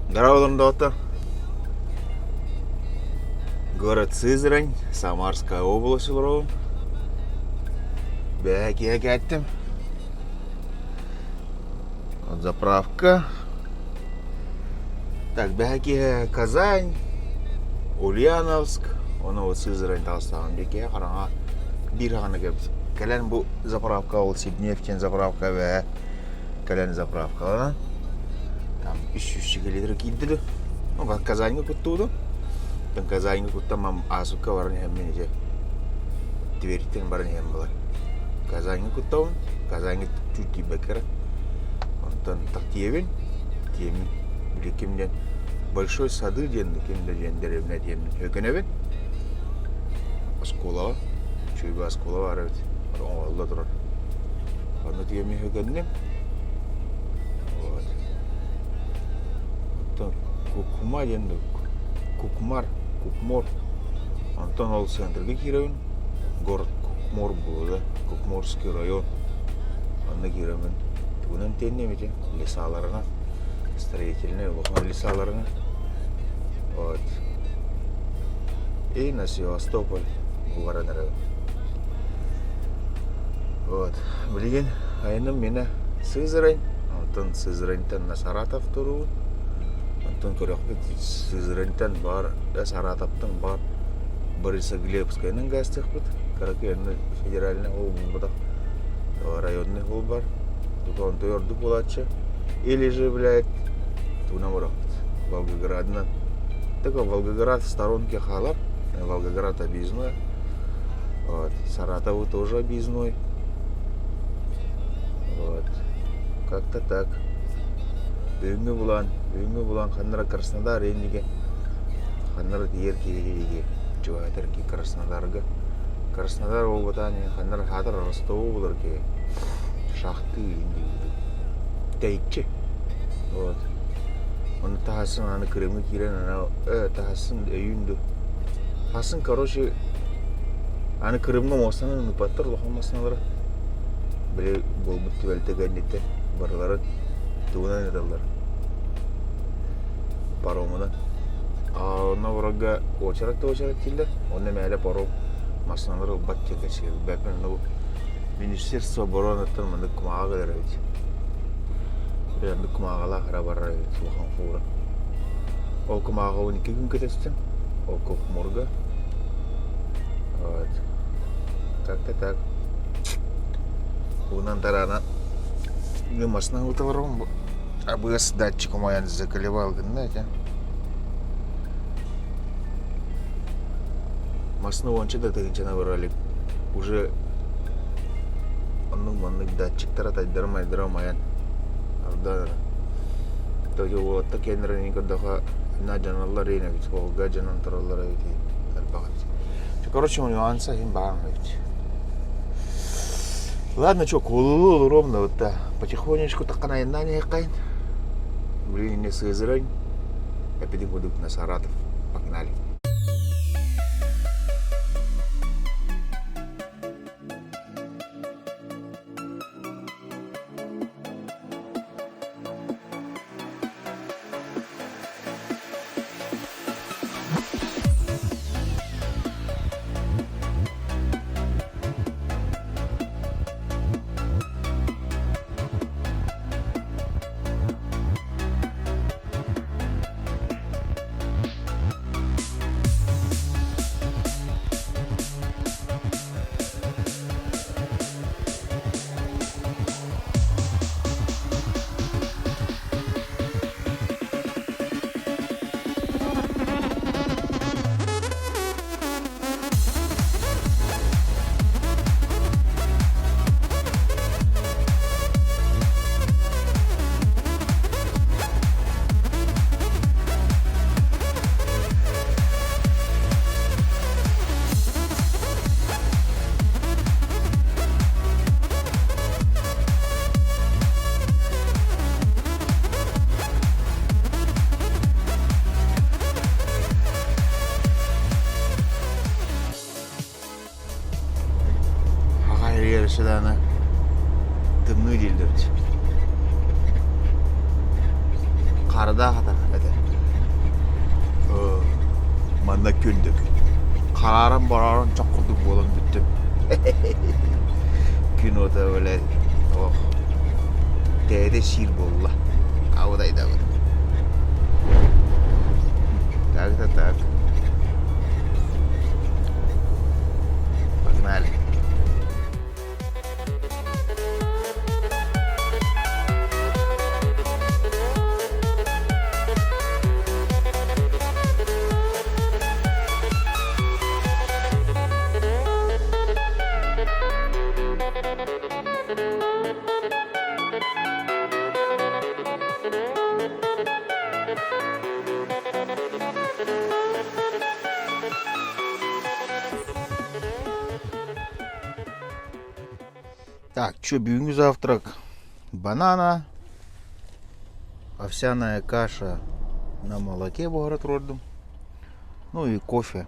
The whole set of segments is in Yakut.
Здорово, доктор. Город Сызрань, Самарская область олоробун. Бэйэ киһи кээттим. Вот заправка. Так, бэһэ киһи Казань, Ульяновск, ону вот Сызрань таҕыстаҕын диэки хараҥа биир хаҕана кэлбит. Кэлэн бу заправка ол Сибнефть диэн заправка бэһэ кэлэн заправкаланан там 300 литр киирдилэр. Ну, Казаньга куттууду. Казаньга куттан Аасукка баран иһэммин ити Тверьтэн баран иһэн буолар. Казаньга куттабын, Казаньга чуть тиийбэккэ Онтон тиэбин, тиэмин били ким диэн Большой сады диэн ким да диэн дэриэбинэ диэммин өкөнөбүн. Оскуолаҕа, үчүгэй оскуола баар эбит. Оҥоһулла турар. Онно тиэмин өкөннүм. Вот. Оттон Кукма диэн Кукмар, Кукмор. Онтон ол центрга киирэбин. Город Кукмор буолла. Кукморский район. Онно киирэммин тугунан тиэнниэм ити лесаларына строительный улахан лесаларына вот и на Севастополь баран эрэбин вот билигин айаным миэнэ Сызрань онтон Сызраньтан на Саратов туруубут онтон көрөхпүт Сызраньтан баар Саратовтан баар Борисоглебскайынан гаастыахпыт кыракый онно федеральный ол буолбатах районный ол бар онтой ордук буолааччы или же блядь тугунан барахпыт Волгоградынан так Волгоград в сторонке хаалар Волгоград объездной вот Саратову тоже объездной вот как-то так бүгүҥҥү булан бүгүҥҥү булан ханнара Краснодар иннигэ ханнара тиийэр киһи чугаһатар ки Краснодарга Краснодар буолбатаан ханнара хаатар Ростову булар киһи шахты тэйиччи вот Оны таһасын аны Крымы киирэн ана э таһасын өйүүн ду хасын короче аны Крымҥа муостанан ыыппаттар улахан массыыналары били буолбут түбэлтэ кэнниттэн барыларын тугунан ыыталлар паромунан а онно барарга уочарат да уочарат дииллэр онно мээлэ паром массыыналары ылбат диэн кэпсиир онно Министерство оборонаттан маннык кумааҕы кэлэр эбит. Оннук кумааҕылаах эрэ барар эбит улахан фура. Ол кумааҕы 12 күн кэтэстим. Ол Кокмурга. Вот. Как-то так. Уунан тараанан машина ылыталарым АБС датчик умайан заколебал гынна этэ. Массыына уонча да тыһыынчаны барар илик. Уже оннук-маннык датчиктара тайдара-майдара умайан арда эрэ. То уолаттар кэлэн көрдөхө на дьаналлар иин эбит, Волга дьонун тураллар эбит элбэх эбит. Короче, нюанса иһин баҕам эбит. Ладно, что, кулулу ровно вот да. Потихонечку таккан айаннаан иһэххэйин. Блин, не Сызрань. Эпидин курдук на Саратов. Погнали. Тымныы дииллэр эбит. Хардаах атах этэ. Манна күндүк. Харааран боророн чох курдук буолан бүттүм. Күн уота бile ох тээде сиир буолла. Абыдайдабыт. Так да так. Погнали. Так, что, бүгүҥҥү завтрак банана, овсяная каша на молоке буһара туруордум, ну и кофе.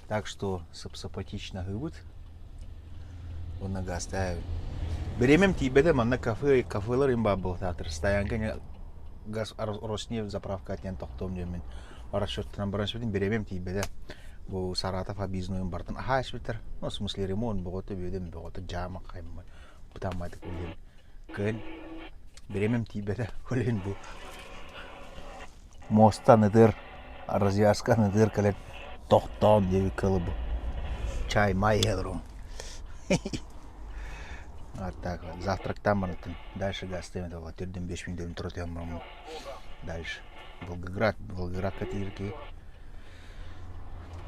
Так что сып-симпатично аһыыбыт. Уонна гаастаайабыт. Бириэмэм тиийбэтэ манна кафе, кафелар им баар буолуохтаахтар. Стоянка газ Роснефть заправка диэн тохтуом диэммин расчеттанан баран испитим бириэмэм тиийбэтэ. Бу Саратов объезднойун бартын аһаа испиттэр. Ну, в смысле ремонт бөҕөтө, бүөдэм бөҕөтө, дьаама хаймы бытааммайтык үлүн. Кыһын бириэмэм тиийбэтэ. Ол иһин бу муоста анытыыр, развязка анытыыр кэлэн тохтоон диэбиккэ дылы бу чай май иһэ олоруом. Вот так вот. Завтрактаан барыттым. Дальше гастыам это вот төрдүн 5 мүнөтүн тура түһэн бараммын. Дальше. Волгоград. Волгоградка тиийэр киһи.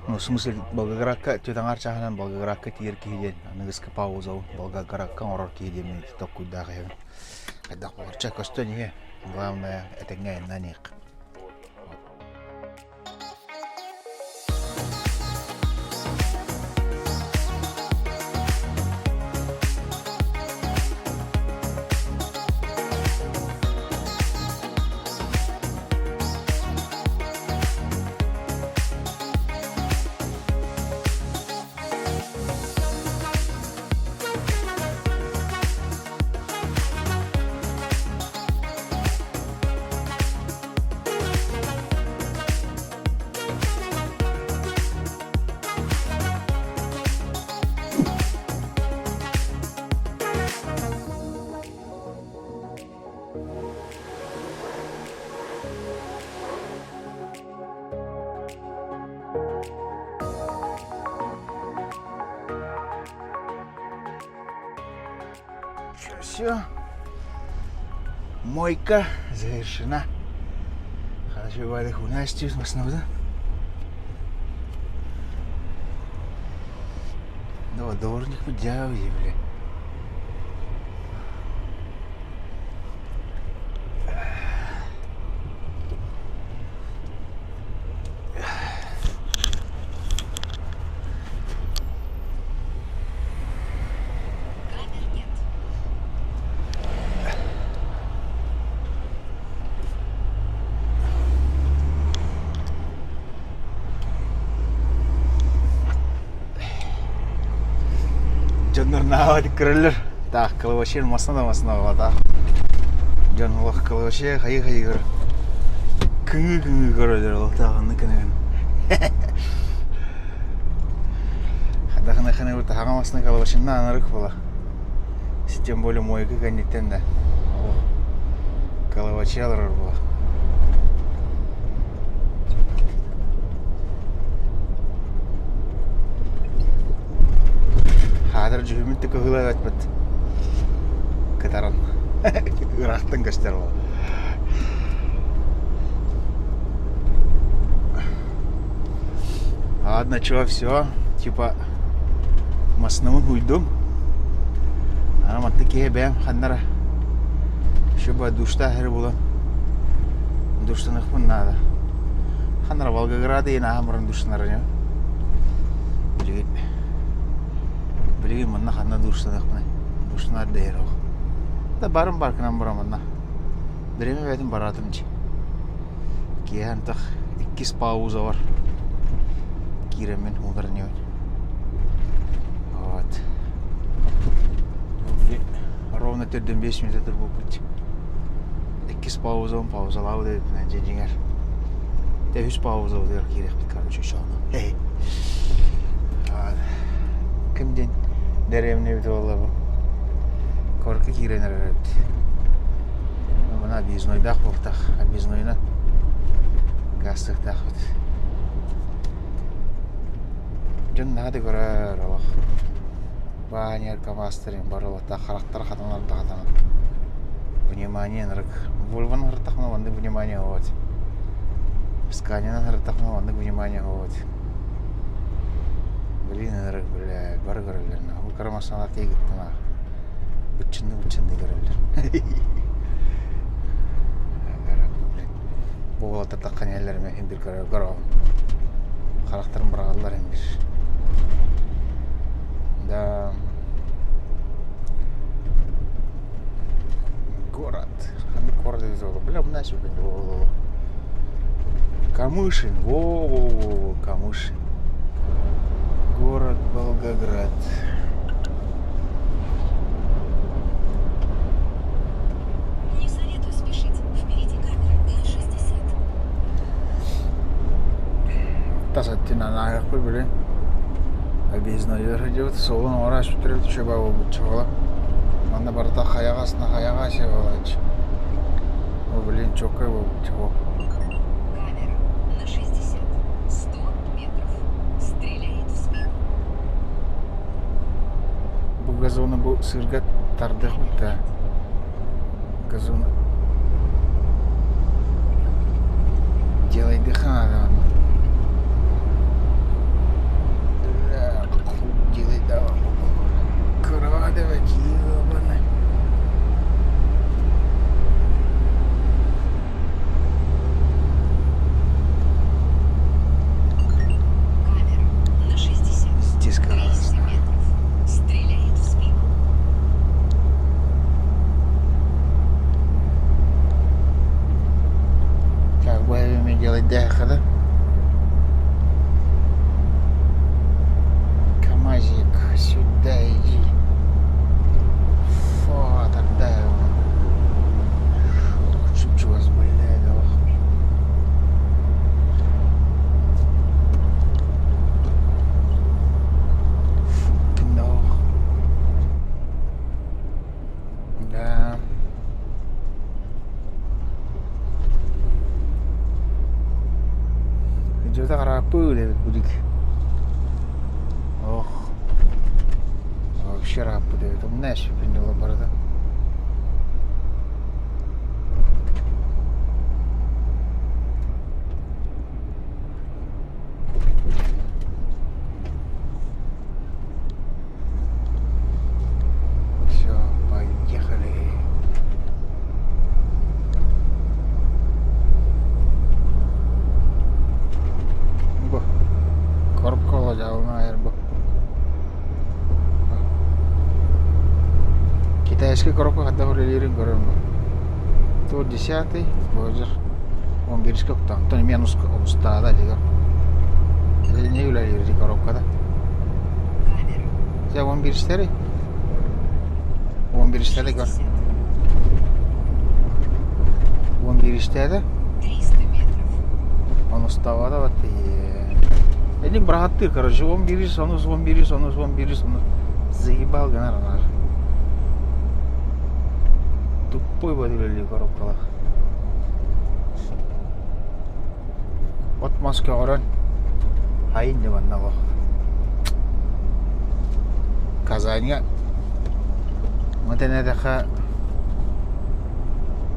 Ну, в смысле, Волгоградка түөт чааһынан Волгоградка тиийэр киһи диэн аныгыскы пауза Волгоградка оҥорор киһи диэн толкуйдаах иһэбин. Хайдах буолар? Чэ, көстөн иһиэ. Главное, этэҥҥэ айаннаан иһиэх. Все. Мойка завершена. Хорошо, Валя, хуйня да? Да, дворник бля. Камер нет. Дьоннор наһаа көрөллөр. Таах кылабачыыр масна да масна буолла Дьон олох кылабачыйа хайыы-хайыы көрөр. Кыҥыы-кыҥыы көрөллөр олох таах оннук гына Хайдах гына таһаҕа масна кылабачынна анарык буола. Тем более мойка кэнниттэн да олох кылабачыйа олорор буола. Хаатыр дьүһүммүт да кыһыла эбэппит кытаран ыраахтан көстөр ол. Ладно, чё, все, типа массыынабын уйдум. Ана манта киһи бэйэм ханнара еще душтаах эрэ булан душтаныахпын наада. Ханнара Волгоград иһин ааһан баран душтанар Билигин билигин манна ханна душтаныахпыный? Душтанар да иһэр ол. Да барым баркынан барам манна. Бириэмэ бэйэтин бараатым дии. Киэһэ антах иккис пауза бар. Киирэммин уунар инибин. Вот. Төрдөн 5 мүнүүтэ турбуппут. Иккис пауза, паузалаабыт эбиппин дьэ дьиҥэр. Үһүс паузабытыгар киириэхпит короче шону. Ким диэн дэриэбинэбит буолла бу. Корка киирэн эрэр эбит. Мына объезднойдаах буолтах. Объезднойунан газтыахтаахпыт. Дьон наһаа да көрөр олох. Ваня КамАЗтарын барылата харахтара хатанар да хатанар. Внимание ынырык. Вольвоны ырыттахпына маннык внимание вот. Сканияны ырыттахпына маннык внимание вот. Блин ынырык бля бары көрөллөр. Бу кыра массыыналар киһи кыттан быччынны быччынны көрөллөр. Бу уолаттар таххан иһэллэр эмэ иһин бир көрө көрөҕүн. Харахтарын быраҕаллар иһин бир. Да город. Ханнык город эбит буолуо? Бля, умна сүрбэн буолуо. Камышин. Во-во-во, Камышин. Город Волгоград. Не советую спешить. Впереди камера на 60. Тас өттүнэн ааһыахпыт билин. Объезднойдор сылдьыбыт, суолун оҥоро түспүттэр үчүгэй буолбут буола. Манна барыта хайаҕас на хайаҕас буолааччы. О, блин, чоккай буолбут чего. Камера на 60. 100 метров. Стреляет в спину. Бу газону бу сыырга тардыахпыт да. Газону делай дыхание. Бля, делай давай. Крадывать, ебаный. Камера на 60. Здесь 200 классно. метров. Стреляет в спину. Так, будем делать дыхание, да? КамАЗик, сюда иди. Фу, тогда его. Чуть-чуть, блядь, ох. Fucking ох. Да. Идет арапы эбит будик. Ох. Вообще рапы эбит. Умная сүпүн барда. Все, поехали. Бу. Коробка дьаалына бу. Китайская коробка хайдах үлэлиирин көрөн бу. То десятый, божер. Он биирискэ уктаан, онтон эмиэ устаада дигэр. Не үлэлиир ди коробкада. Камера. Дьэ он бииристэри. Он бииристэри көр. 60. Он бииристээдэ. 300 метров. Он уставада вот и... Эдин бырахаттыыр, короче, он бирис, онус, он бирис, онус, он бирис, онус. Заебал гынар анар. Тупой бады үлэлиир коробкалаах. От мас көҕөрөн хайын дьабанна олох. Казаньга мытэнэтэхэ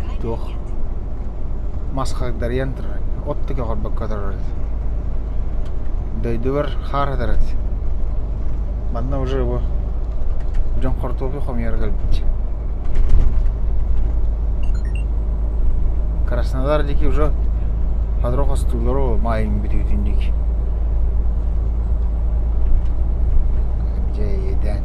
Камер туох нет. мас хагдарыйан турар. От да көҕөрбөккө турар эбит. Дойдубар хаар сытар эбит. Манна уже бу дьон хортуопуй хомуйар кэлбит. Краснодар диэки уже хадро хостууллар маайын бүтүүтүн диэки. Дьэ иэдээн.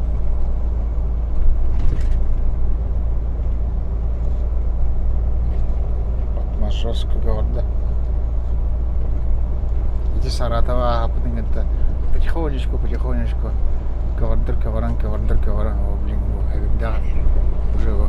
От жестко көҕөрдө. Ити Саратова ааһаппытын кытта потихонечку, потихонечку көҕөрдөр көҕөрөн, көҕөрдөр көҕөрөн, о, блин, бу эбирдээх Камера. уже бу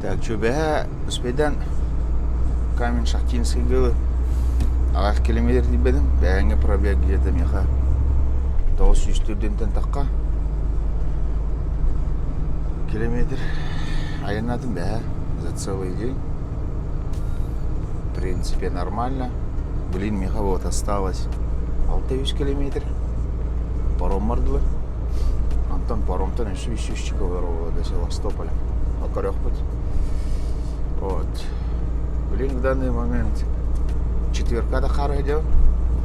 Так, что, бэһэ успейдан Камень Шахтинскайга аҕыйах километр тиийбэтим. Бэйэҥҥэ пробег где-то миэхэ 900 төрдүнтэн тахха километр айаннаатым бэһэ за целый день. В принципе, нормально. Блин, миэхэ вот осталось 6 километр. Паром бардылар. Онтон паромтан өссө үс чика до Севастополя. Окорехпут. Вот. Блин, в данный момент четверка да хара идем.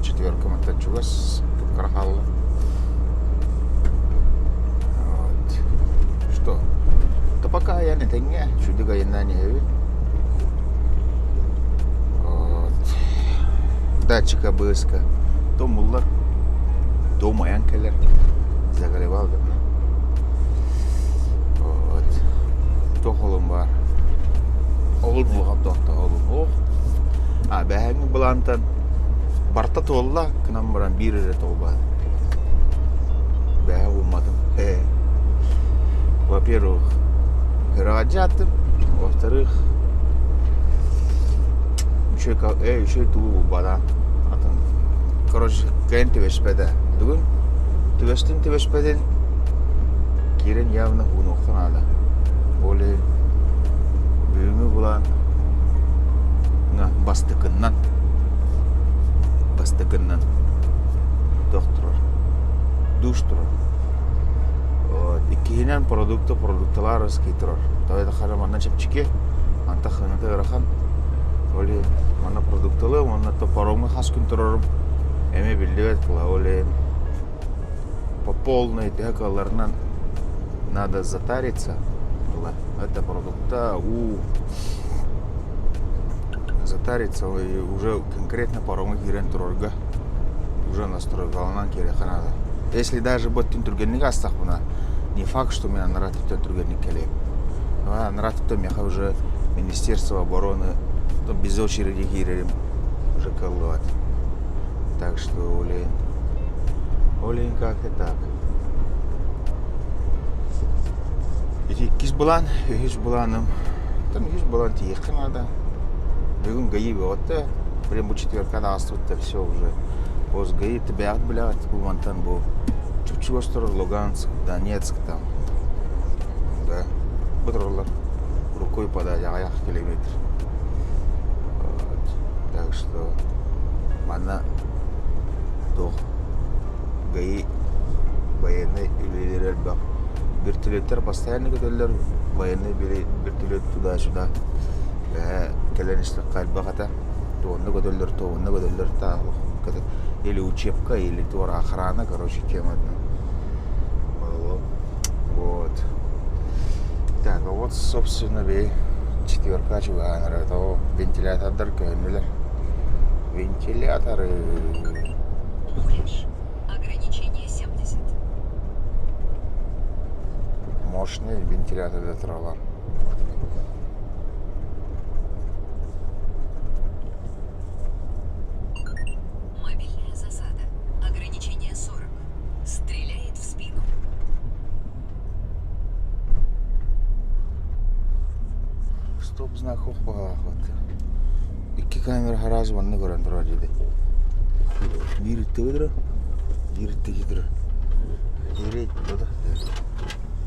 Четверка мантан чугас кып-кыра Вот. Что? Да пока я не тэҥҥэ, чудик айаннаан иһэбин. Вот. Датчика быыска. То муллар, то умайан кэлэр. Заголевал да. Вот. Туох олум баар. Ол буолҕам тохтоһолум. Ох. А бэһээҥҥи былаантан барта туолла, гынан баран биир эрэ туолбат. Бэһэ уумматым. Во-первых, ыраҕадьааттым. Во-вторых, үчүгэй үчүгэй тугу булбата. Атын короче, кэлин түбэспэтэ. Бүгүн түбэстин түбэспэтин киирэн явно уунуохха наада. Ол иһин бүгүҥҥү былаан бастакыннан бастакыннан туох турар душ турар. Вот. Иккиһинэн продукты продукталар ыскый турар. Тоҕо хара манна чэпчэки, манта хыната ыарахан. Ол иһин манна продукталыам уонна то паромҥа хас күн турарым эмиэ биллибэт була. Ол иһин по полной төһө кыалларынан надо затариться. Это продукта у затариться и уже конкретно паромҥа киирэн турарга уже настройкаланан киириэххэ наада. Если даже бу түргэнник астахпына, не факт, что мен анараа түптэн түргэнник кэлиэм. Анараа түптэн миэхэ уже Министерство обороны без очереди киирэрим уже кыаллыбат. Так что, блин, блин, как-то так. Ити иккис былаан, үһүс былааным. Там үһүс былаан тиийиэххэ наада. Бүгүн ГАИ бөҕөттө. Блин, бу четверка ааспыт все уже. Пост ГАИ бэйэҕит билэҕит бу мантан бу чуп-чугас турар Луганск, Донецк там. Да. Бу тураллар. Рукой подать аҕыйах километр. Вот. Так что манна туох ГАИ военный үлэлиир элбэх. Вертолеттар постоянно көтөллөр, военный вертолет туда-сюда. Кэлэн истэххэ элбэх этэ. Туонна көтөллөр, туонна көтөллөр или учебка, или туора охрана, короче, тема Вот. Так, а вот, собственно, би четверка чугаһаан эрэ того вентилятордар көһүннүлэр. Вентиляторы. Муляж. Ограничение 70. Мощный вентилятордар тураллар. Мобильная засада. Ограничение 40. Стреляет в спину. Стоп знак суох баҕалаах Икки камера сразу манна көрөн турар диэти. Биир иттиги турар, биир иттиги турар. Иирэй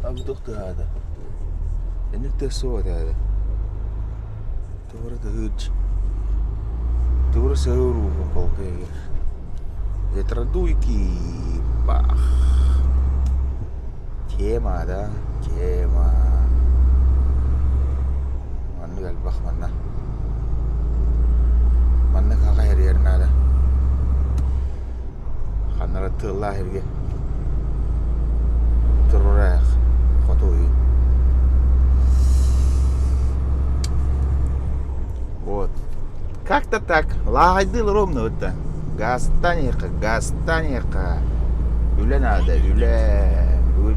Абдух тыаһаата. Инник тыас суох этэ. Туора тыһыыч. Туора сыһыыр ууһун полкайыгар. Ветродуйки бах. Тема да, тема. Маннык элбэх манна. Маннык аҕа эрийэр наада. Ханнара тыаллаах эргэ туруораах хотуй. Вот. Как-то так. Лааҕайдыыл ровно вот Газтан газтан Үлэ наада, үлэ. Бүгүн,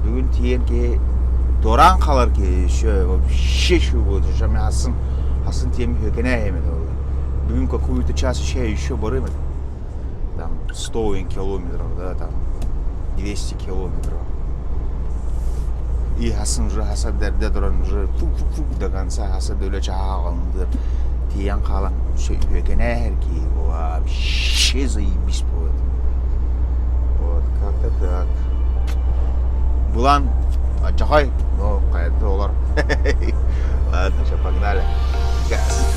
бүгүн тиийэн киһи туораан хаалар киһи еще вообще еще будет. Уже мен асын, асын тиэм үһүкэнэ эми Бүгүн какую-то час еще еще барым. Там 100 километров, да, там 200 километров. И хасын уже хаса дэрдэ туран уже фу-фу-фу до конца хаса да үлэ чааҕалындыр тиийэн хаалан үөкэнээр киһи вообще заебись будет. Вот как-то так. Булан алдьархай, но хайата олор. Ладно, все, погнали. Газ.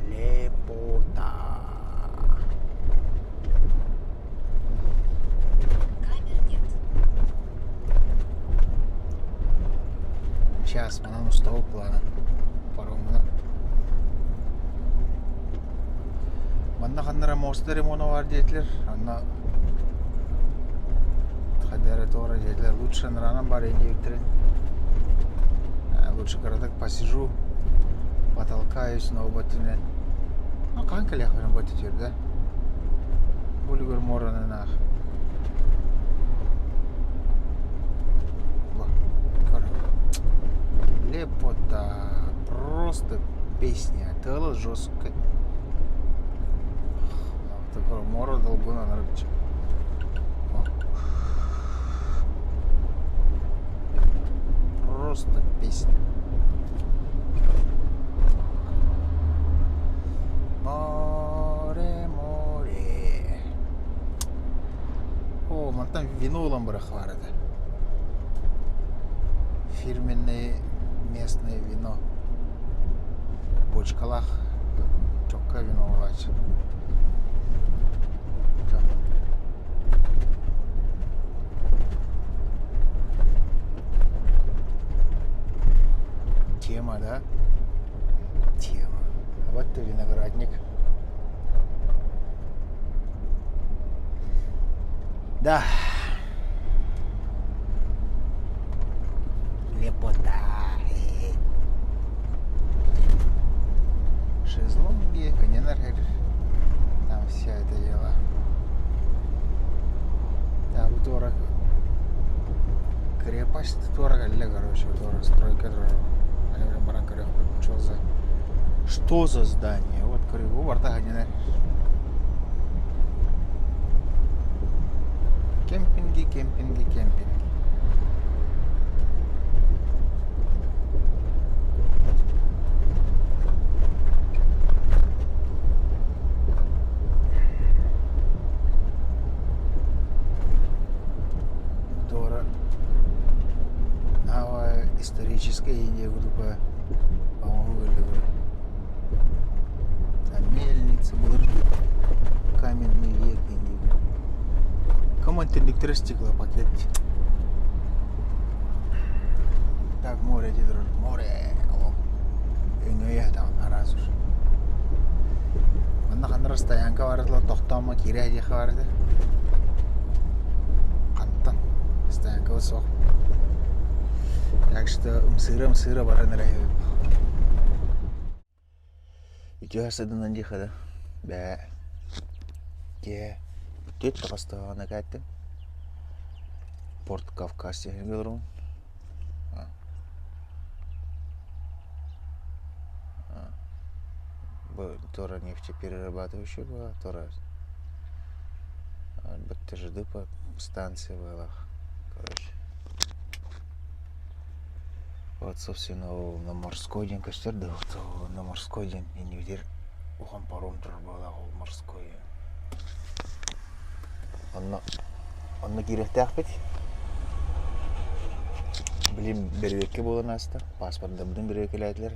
Лепота. Камер нет. Сейчас, манан устал плана. Паромна. Манна ханнара моста ремона бар диэтилэр. Анна хадара туора диэтилэр. Лучше нранан бар диэбиттэрин. Лучше городок посижу, потолкаюсь, но ботинен. Ну, хаһан кэлиэхпинэ бу да? Бу үлүгэр муоранан аах. Лепота. Просто песня. Тыала жестко. Такое море долгуна нарычы. Просто песня. Море, море. О, мантан вино ылан бырахвар этэ. Фирменное местное вино. Бочкалаах чокка вино ылааччы. Тема, да? Тема. Вот ты виноградник. Да. Лепота. Шезлонги, контейнер, там вся это дело. Да, бу туора крепость туора кэллэ, короче, туора стройка баран көрүөхпүт что за здание? Вот көрү барта ханнанар. Кемпинги, кемпинги, кемпинги. Туора историческая Индия курдук по-моему Там мельница была, каменный век Индии. Команд стеклопакет. Так, море, дедр, море. Өҥөйө там араас уж. Манна ханнара стоянка барытла тохтоомо киирэ диэхэ барыта. Хантан стоянка суох. Так что ымсыыра-ымсыыра баран эрэ Үтүө сыдынан диэхэ да бээ киэ түөрт таҕыстаҕына кээттим Порт Кавказ диэхин олоробун. Туора нефтеперерабатывающая была, туора БТЖД станция быһыылаах, короче. Вот, собственно, ол на Морской диэн көстөр да, вот на Морской диэн иннибитигэр улахан паром турар быһыылаах ол Морской. Онно онно киириэхтээхпит. Блин, бэрэбиэркэ буолан ааста. Паспордарбытын бэрэбиэркэлээтилэр.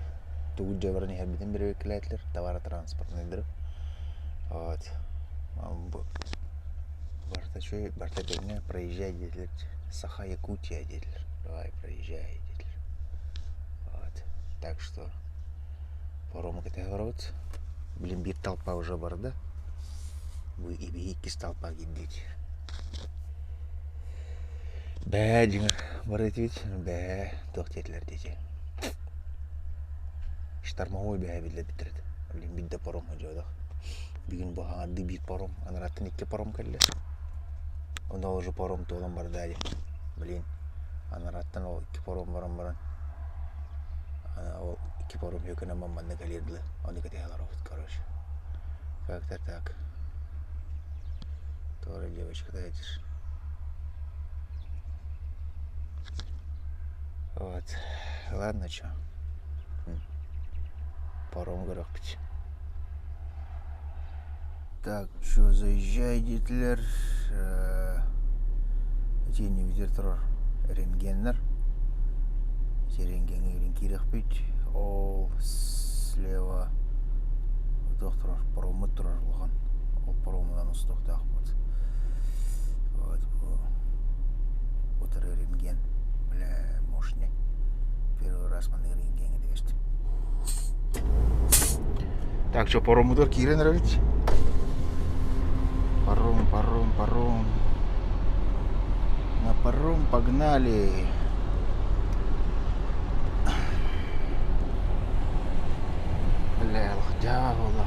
Тугу дьэ баран иһэрбитин бэрэбиэркэлээтилэр. Товаротранспортнайдары. Вот. Барыта үчүгэй, барыта этэҥҥэ проезжай диэтилэр. Саха Якутия диэтилэр. Давай проезжай диэтилэр. Вот. Так что парому кэтэһэ олоробут. Блин, биир толпа уже барда. Бу ибиһи иккис толпа киирдик. Бээ, дьиҥэр бары этибит, бээ, туох диэтилэр диэти. Штормовой бэһэ биллэрбиттэр этэ. Блин, биирдэ паром дьоодох. Бүгүн бу хаҥардыы биир паром, анараттан икки паром кэллэ. Онно уже паром туолан барда дии. Блин, анараттан ол икки паром баран баран, ол икки паром үөкэнэн манна кэлиэр дылы. Ону кэтэһэ олоробут, короче. Как-то так. Тоже девочка дайте. Вот. Ладно, чё. Паром көрөхпүт. Так, что, заезжай диэтилэр. Итиэннибитигэр турар рентгеннэр. Ити рентгеҥҥэ киирэн киириэхпит. Ол слева туох турар, пароммут турар улахан. Ол паромунан устуохтаахпыт. Вот, утары рентген. Бля, мощный. Первый раз маннык рентгеҥҥэ түбэстим. Так, что, пароммутугар киирэн эрэбит. Паром, паром, паром. На паром погнали. Бля, дьявола.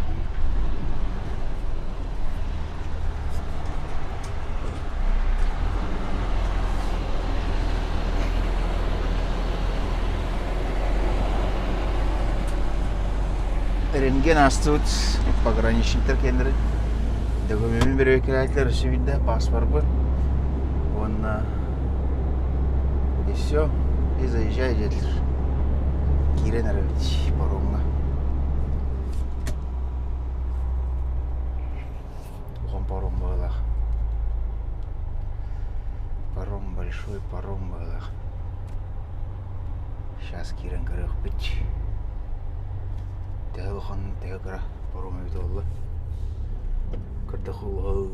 Рентген астыбыт пограничниктар кэллэрин докумеммин бэрэбиэркэлээтилэр өссө биирдэ паспорпун уонна и все и заезжай диэтилэр киирэн эрэбит паромҥа улахан паром быһыылаах паром большой паром быһыылаах сейчас киирэн көрүөхпүт төһө улахан төһө кыра паром эбитэ буолла көрдөххө улахан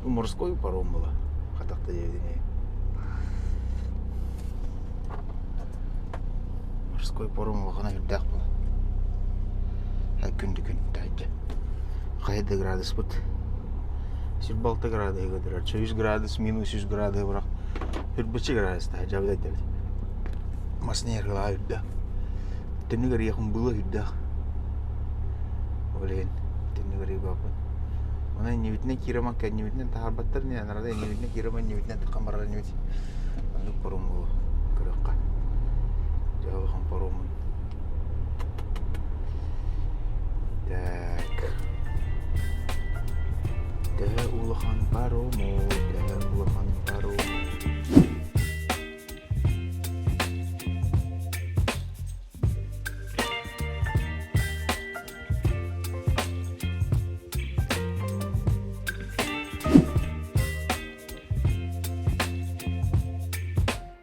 морской паром буолла хатахта диэбитиҥ Морской паром улахана сүрдээх буолла. Күн да күн таһырдьа. Хайа да градуспут 26 градуһа көрдөрөр. 100 градус минус 100 градуһа бырах. Үрбүччэ градус таһырдьа эбит. Масны яргылаа үрдэ. Түннүк эрийэхин было үрдээх. Ол иһин түннүк эрийбаппын. Онон иннибитинэн киирэмэн кэннибитинэн таһаарбаттар ини анарада иннибитинэн киирэмэн иннибитинэн таххан барар инибит. Оннук паром буолуо көрүөххэ. Дьэ улахан паромун. Так. Төһө улахан парому, төһө улахан паром.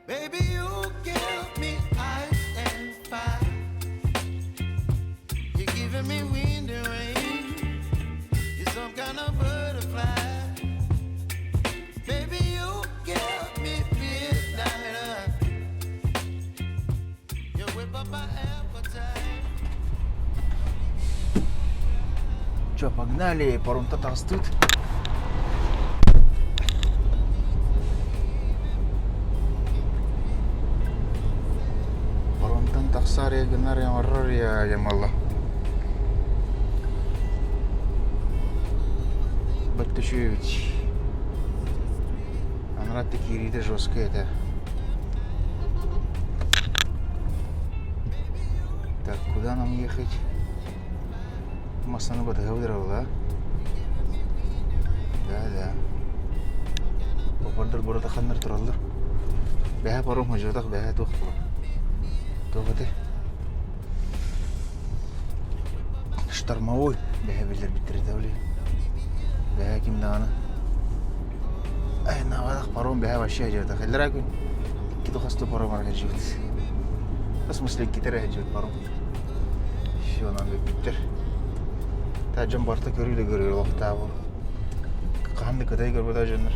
Baby, you give me ice and fire. You're giving me wind and rain. You're some kind of butterfly. Baby, you give me midnight. You whip up my appetite. Че, погнали, паромтан таҕыстыбыт. Паромтан тахсаары гынар оҥорор я ямалла. Баттышевич. Анарат киириитэ жесткая этэ. Так, куда нам ехать? Массаны батыһа быдыралла. Да, да. Суоппардар буратаханнар тураллар. Бэһэ паром хожуотах бэһэ туох буолар. Туох этэй? Штормовой бэһэ биллэрбиттэр этэ били. Бэһэ ким даҕаны айаннаабатах паром бэһэ вообще хожуотах. Эллэрээ күн икки тухастуу паром арахажыбыт. В смысле иккитэ эрэ хажыбыт паром. Все, онон бүппүттэр. Та дьон барыта көрүү да көрүү олохтообу. Хаһан да Кытай көрбөтөх дьоннор.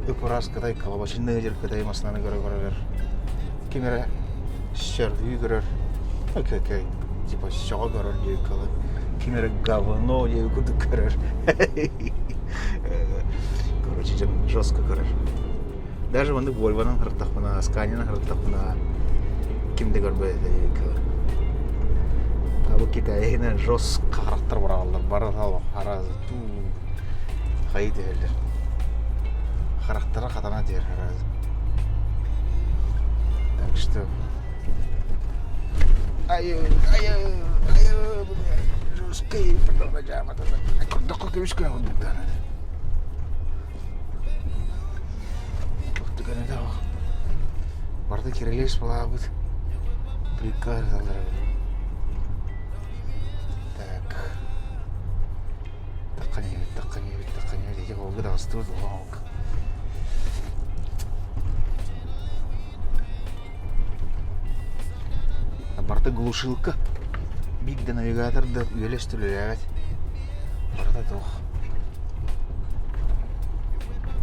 Ып-ыраас Кытай калабачынныга дьэр Кытай массыынаны көрө-көрөлөр. Ким эрэ сөргүү көрөр. Окей, окей. Типа сөҕө көрөр диэбиккэ дылы. Ким эрэ говно диэбит курдук көрөр. Короче, дьон жестко көрөр. Даже маннык Вольвонан сырыттахпына, Сканинан сырыттахпына ким да көрбөт этэ диэбиккэ дылы. А бу Китайынан жестко харахтар быраҕаллар. Бары араас хайыы түһэллэр. Харахтара хатана түһэр араас. Так что айы, айы, айы, жесткий, Көрдөххө көмүс күнэ курдук Барыта кирилиэс балаабыт приказ Так. Тахханьыбыт, тахханьыбыт, тахханьыбыт. Ити холга таҕыстыбыт улахан Барыта глушилка. Биир да навигатор да үөлэс үлэлээбэт. Барыта туох.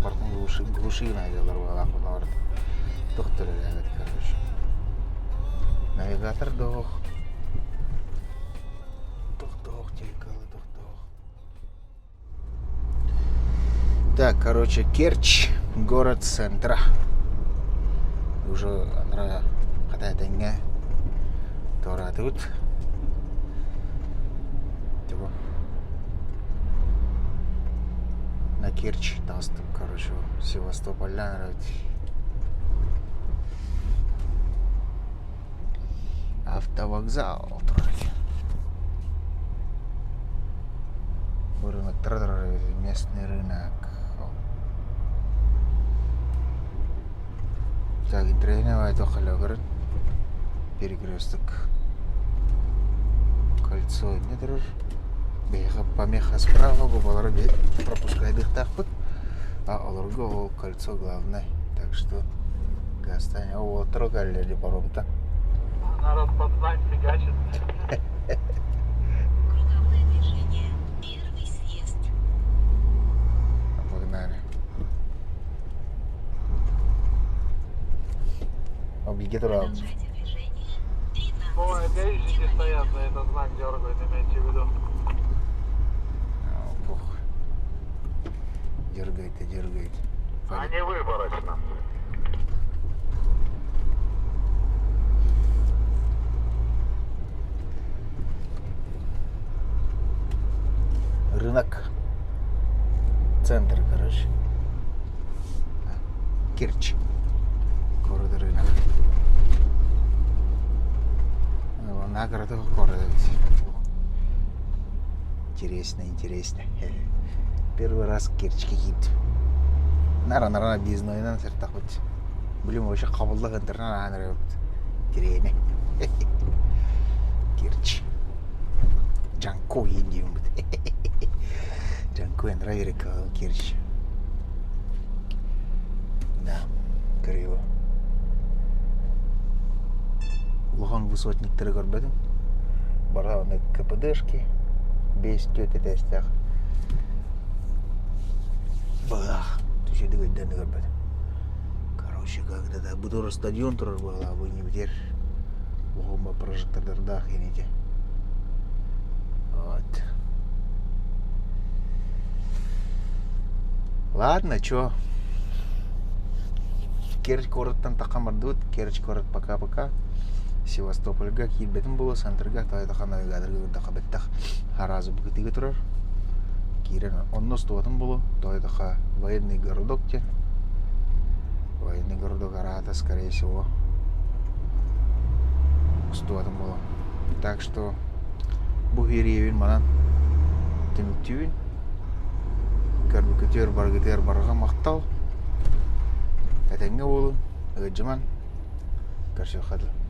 Барытын глуши, глуши гына баҕалаах барыта. Туох да үлэлээбэт, короче. Навигатор да суох. Туох да суох, туох да суох. Так, короче, Керчь, город центра. Уже анара хата этэҥҥэ туораатыбыт. Типа на Керчь таҕыстым, короче, Севастопольдан Автовокзал турар Бу рыноктара турар местный рынок. Так, интриги туох Перекресток. Кольцо не турар. Биһиэхэ помеха справа, бу балары пропускайдыахтаахпыт. А олорго ол кольцо главное. Так что Гастань, уолаттар кэллэ паромта. Народ под знак фигачит. Круговое движение. Первый съезд. Погнали. Объеги турабын. Продолжайте движение. Ну, 13 гаишники стоят за этот знак дергают, имейте в виду. Похуй. Дергайте, дергайте. Они выборочно. Рынок. Центр, короче. Керчь. Город рынок. На городах города. Интересно, интересно. Первый раз Керчьке киирдим. Нара нара объезднойынан сыртахпыт. Блин, вообще қабылдақ интернет Тирене. Керчь. Джанкой деймін. Джанкой нравится Керчь. Да, криво. Улахан высотниктары көрбөтүм. Барааны КПДшки, бес түөрт этээстээх. Бах, түшүдүк өйдөөн да көрбөтүм. Короче, когда бу тура стадион турар буолла, бу иннибитигэр уһума прожектордардаах инити. Вот. Ладно, чё? Керчь куораттан таххан бардыбыт. Керчь куорат пока-пока. Севастопольга киирбэтим буолуо, центрга тоойдохон навигаторга көрдөххө бэттэх араазы быкытыга турар. Киирэн онно устубатым буолуо, тоойдохо военный городок диэн. Военный городок араата, скорее всего, устубатым буолуо. Так что бу ириэбин манан түмүктүүбүн. Көрбүккүтүгэр барыгытыгар барҕа махтал. Этэҥҥэ буолун, ыалдьыман, көрсүөххэ дылы.